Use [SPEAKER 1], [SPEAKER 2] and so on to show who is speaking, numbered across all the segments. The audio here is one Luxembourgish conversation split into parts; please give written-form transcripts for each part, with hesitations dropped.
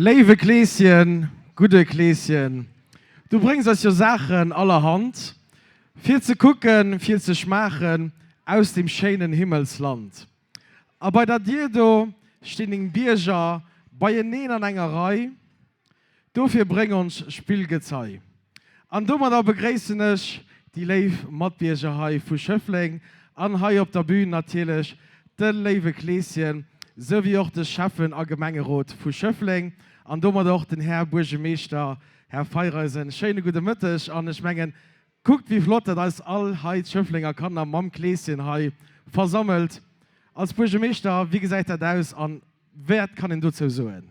[SPEAKER 1] Léiwe Kleeschen, gudde Kleeschen, du bréngs eis jo Saachen allerhand, fir ze kucken, fir ze schmaachen aus dem schéinen Himmelsland. A bei der Dier do stinn deng Bierger beieneen an enger Rei, Dofir bréng ons Spillgezei. An domadder begréissen ech déi léif Matbierger hei vu Schëffleng an hei op der Bühn natierlech de léiwe Kleeschen, sou wéi och de Schäffen a Gemengerot vu Schëffleng an domadder och den Här Buergemeeschter, Här Feiereisen. Schéine gudde Mëtteg an ech mengen, kuckt wéi flott dat eis all hei d'Schëfflenger Kanner mam Kleeschen hei versammelt. Als Buergemeeschter, wéi gesäit dat aus an wat kann een dozou soen?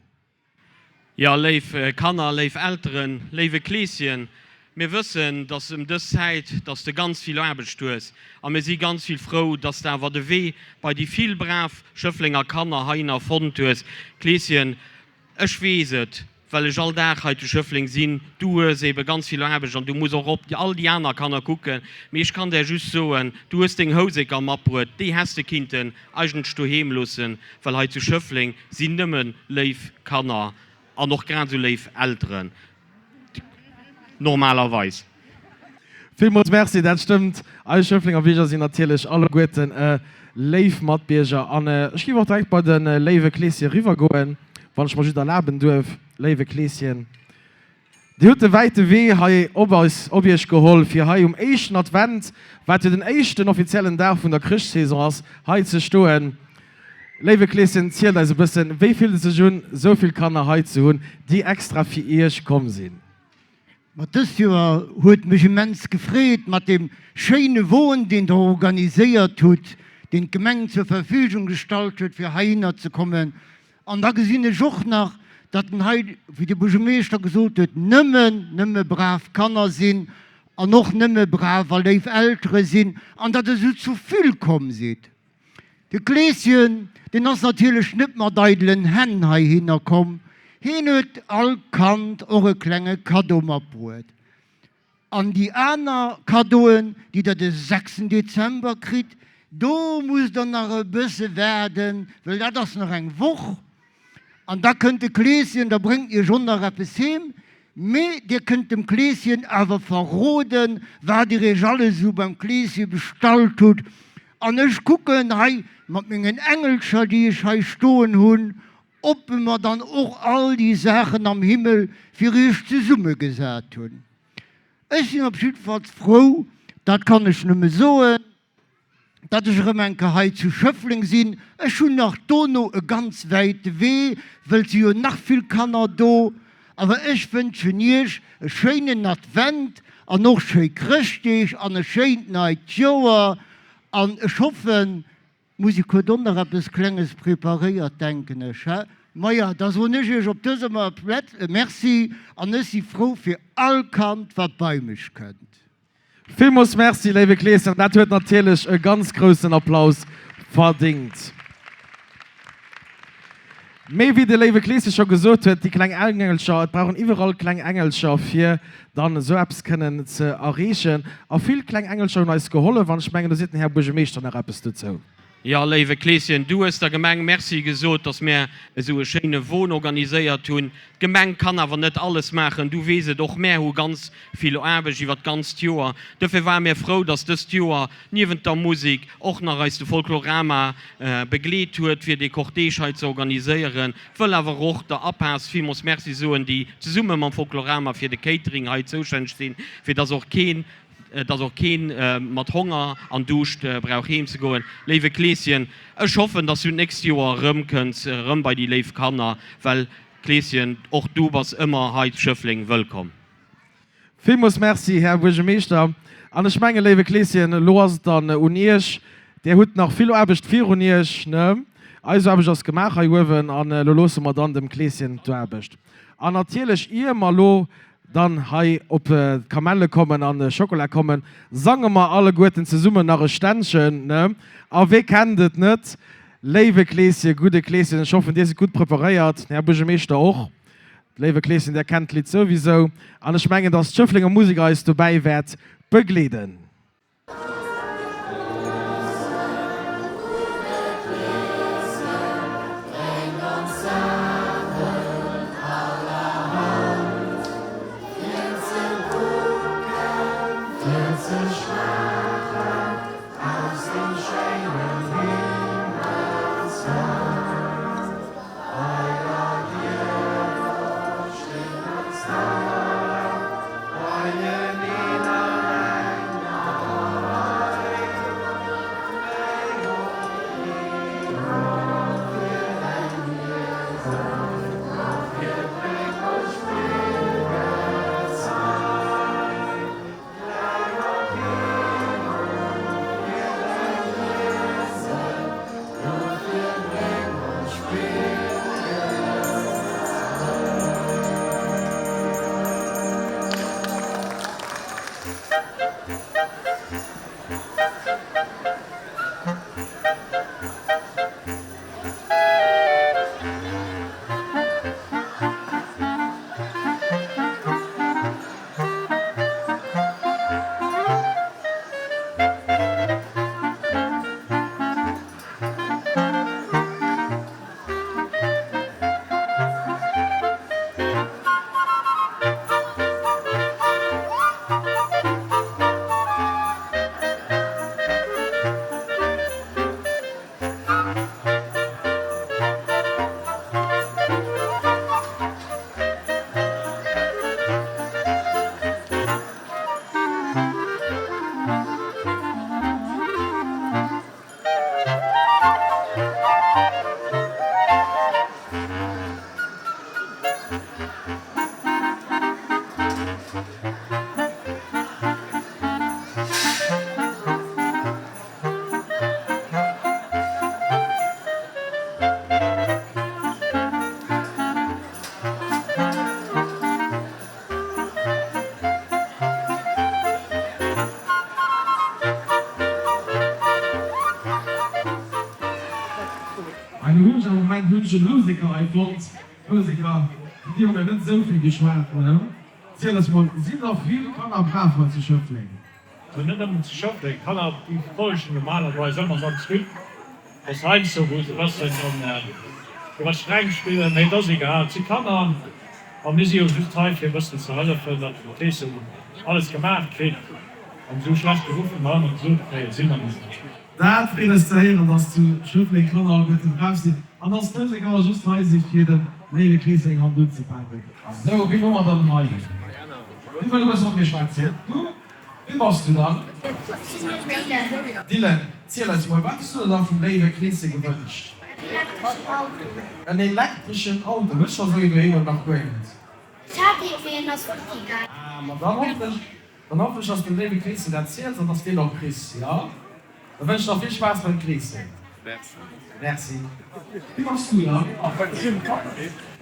[SPEAKER 2] Jo, léif Kanner, léif Elteren, léiwe Kleeschen, mir wëssen, dass ëm dës Zäit, dass de ganz vill Aarbecht hues a mir si ganz vill frou, dass de awer de Wee bei déi vill brav Schëfflenger Kanner heihinner fonnt hues. Kleeschen, ech weess et, well ech all Dag hei zu Schëffleng sinn, du hues ebe ganz vill Aarbecht an du muss och op all déi aner Kanner kucken, mee ech kann där just soen, du hues deng Houseker matbruet, déi häss de kinnten eigentlech doheem loossen, well hei zu Schëffleng sinn nëmme léif Kanner an och grad esou léif Elteren, normalerweis.
[SPEAKER 1] Villmools Merci, dat stëmmt. Eis Schëfflenger Bierger sinn natierlech alleguerten léif Matbierger. An ech géif och direkt bei de léiwe Kleeschen eriwwergoen, wann ech mer just erlaben duerf. Léiwe Kleeschen, Dir hutt de wäite Wee hei op eis, op Iech geholl, fir hei um éischten Advent, wat jo den éischten offiziellen Dag vun der Chrëschtsaison ass, hei ze stoen. Léiwe Kleeschen, zielt eis e bëssen, wéi fillt et sech un, esou vill Kanner hei ze hunn, déi extra fir Iech komm sinn?
[SPEAKER 3] Ma dëst Joer huet mech immens gefreet mat deem schéine Won, deen Der organiséiert hutt, deen d'Gemeng zur Verfügung gestallt huet, fir heihinner ze kommen. An da gesinn ech och nach, datt en hei, wéi de Buergermeeschter gesot huet, nëmmen, nëmme brav Kanner sinn an och nëmme brav a léif Eltere sinn an datt Der esou zu vill komm sidd. De Kleeschen, deen ass natierlech net mat eidelen Hänn heihinner komm. Hien huet all Kand och e klenge Kaddo matbruet. An déi aner Kaddoen, déi der de sechsten Dezember kritt, do musst der nach e bësse waarden, well dat ass nach eng Woch. An da kënnt de Kleeschen, da bréngt Iech och nach eppes heem. Mee dir kënnt dem Kleeschen awer verroden, wat dir Iech alles esou beim Kleesche bestallt hutt. An ech kucken hei mat mengen Engelcher, déi ech hei stoen hunn, ob mer dann och all déi Saachen am Himmel fir Iech zesummegesat hunn. Ech sinn op jiddefalls frou, dat kann ech nëmme soen, datt ech erëm eng Kéier hei zu Schëffleng sinn. Ech hunn nach dono e ganz wäite Wee, wëll et si jo nach vill Kanner do. Awer ech wënschen Iech e schéinen Advent an och schéi Chrëschtdeeg an e schéint neit Joer. An ech hoffen, D'Musek huet och nach eppes Klenges preparéiert, denken ech, he? Maja, da soen ech iech op dëser Plaz e Merci an ech si frou fir all Kand, wat bei mech kënnt.
[SPEAKER 1] Villmools Merci, léiwe Kleeschen. Dat huet natierlech e ganz groussen Applaus verdingt. Mee wéi de léiwe Kleeschen scho gesot huet, déi kleng Engelcher, et brauch een iwwerall kleng Engelcher, fir dann esou eppes kënnen ze erreechen. A vill kleng Engelcher hunn eis gehollef an ech mengen, do seet den Här Buergemeeschter nach eppes dozou.
[SPEAKER 2] Jo, léiwe Kleeschen, du hues der Gemeng Merci gesot, dass mär esou e schéine Won organiséiert hunn. D'Gemeng kann awer net alles maachen, du weess et, och mär hu ganz vill Aarbecht iwwer d'ganzt Joer. Dofir ware mir frou, dass dëst Joer niewent der Musek och nach eis de Folklorama begleet huet, fir dee Cortège hei ze organiséieren. Wëll awer och der APAS villmools Merci soen, déi zesumme mam Folklorama fir de Catering hei zoustänneg sinn, fir dass och keen, dass och keen mat Honger an Duuscht brauch heem ze goen. Léiwe Kleeschen, ech hoffen, dass du d'nächst Joer erëmkënns, erëm bei déi léif Kanner, well Kleeschen, och du bass ëmmer hei zu Schëffleng wëllkomm.
[SPEAKER 1] Villmools Merci, Här Buergemeeschter. An ech mengen, léiwe Kleeschen, elo ass et dann un Iech. Dir hutt nach vill Aarbecht virun Iech, ne? Eis Aarbecht ass gemaach hei uewen an elo loosse mer dann dem Kleeschen d'Aarbecht. An natierlech, ier mer elo dann hei op d'Kamelle kommen an de Schokola kommen, sange mer alleguerten zesummen nach e Ständchen, ne? A wee kennt et net? Léiwe Kleeschen, gudde Kleeschen, ech hoffen, Dir sidd gutt preparéiert, den Här Buergemeeschter och. Léiwe Kleeschen, där kennt d'Lidd souwisou an ech mengen, dass d'Schëfflenger Musek eis dobäi wäert begleeden. ech en Houseker hei fonnt. Houseker, vun dir hu mir net esou vill geschwat, ne? Ziel eis mol, sinn der vill Kanner brav hei zu Schëffleng?
[SPEAKER 4] Also net nëmmen zu Schëffleng, d'Kanner déi folgen normalerweis ëmmer ganz gutt. Et ass heiansdo wou se e bëssen dann iwwer streng spillen, mee et ass egal, et si Kanner a mir si jo just hei fir e bëssen ze hëllefen, datt de Kleeschen alles gemaach kritt an esou schlecht geruff wéi mer ëmmer gesot kréien, si mer net.
[SPEAKER 1] Dat freet eis ze héieren, dass zu Schëffleng d'Kanner alleguerten brav sinn an dass d'Houseker just hei si fir dem léiwe Kleeschen seng Hand unzepaken. Sou, wien hu mer dann hei? Wie wëll e bësse mat mir schwätzen? Du? Wie bass du dann?
[SPEAKER 5] Dylan.
[SPEAKER 1] Dylan, ziel eis mol, wat hues du der dann vum léiwe Kleeschen gewënscht?
[SPEAKER 5] En elektreschen Auto.
[SPEAKER 1] En elektreschen Auto? Hues scho sou een doheem oder nach guer net?
[SPEAKER 5] Ech hat een, mee en ass futti gaang.
[SPEAKER 1] Ah, ma dann hofflech, dann hofflech, dass dem léiwe Kleeschen dat ziels an dass deen och kriss, jo? Da wënsch der vill Spaass beim Kleeschen. Merci. Wie bass du dann?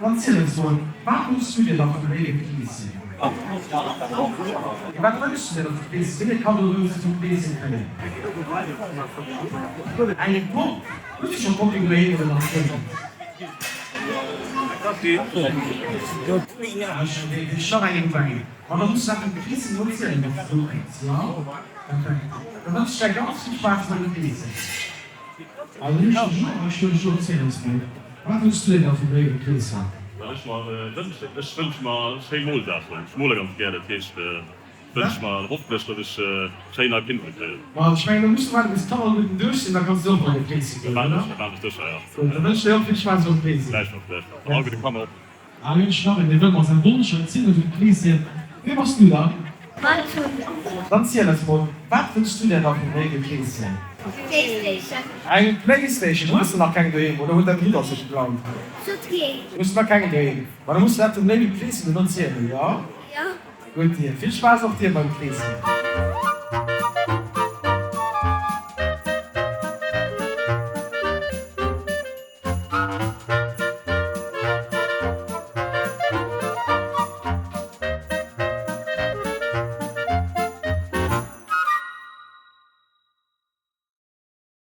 [SPEAKER 1] Dann ziel eis mol, wat wënschs du dir da vum léiwe Kleeschen? Wat wënschs du dir da vum Kleeschen? Wéi ee Kaddo wëlls du vum Kleeschen kréien? Eng Popp? Hues du scho Poppen doheem oder nach guer net? Ech nach eng dobäi. Ma da muss du dat dem Kleeschen elo zielen, wat du do kriss, jo? Perfekt. Da wënsch ech der ganz vill Spaass beim Kleeschen. Also hunn ech dech elo, ech huelen dech elo ziel eis mol, wat wënschs du dir da vum léiwe Kleeschen?
[SPEAKER 6] Wat ech mer wënschen? Ech wënsche mer schéi Molsaachen. Ech mole ganz gär, dat heescht ech wënsch mer hoffentlech, datt ech schéi nei Pinsele kréien.
[SPEAKER 1] Ma ech mengen, da muss de waarden bis d'Kanner alleguerten duerch sinn, da kanns du och bei de Kleeschen
[SPEAKER 6] goen, oder? Dat waarden ech sécher, jo.
[SPEAKER 1] Gutt, da wënsch ech dir och vill Spaass beim Kleeschen.
[SPEAKER 6] Gläichfalls, gläichfalls. An all gudde Kanner och.
[SPEAKER 1] Ah hunn ech nach een, dee wëll mer säin Wonsch erzielen vum Kleeschen. Wee bass du dann?
[SPEAKER 5] Martun.
[SPEAKER 1] Dann ziel eis mol, wat wënschs du dir da vum léiwe Kleeschen?
[SPEAKER 5] Playstation.
[SPEAKER 1] Eng Playstation? Hues de nach keng doheem oder huet däi Brudder se geklaut?
[SPEAKER 5] Zu keen.
[SPEAKER 1] Hues nach keng doheem? Ma da muss du dat dem léiwe Kleeschen dono zielen, jo?
[SPEAKER 5] Jo.
[SPEAKER 1] Gutt, dir. Vill Spaass och dir beim Kleeschen.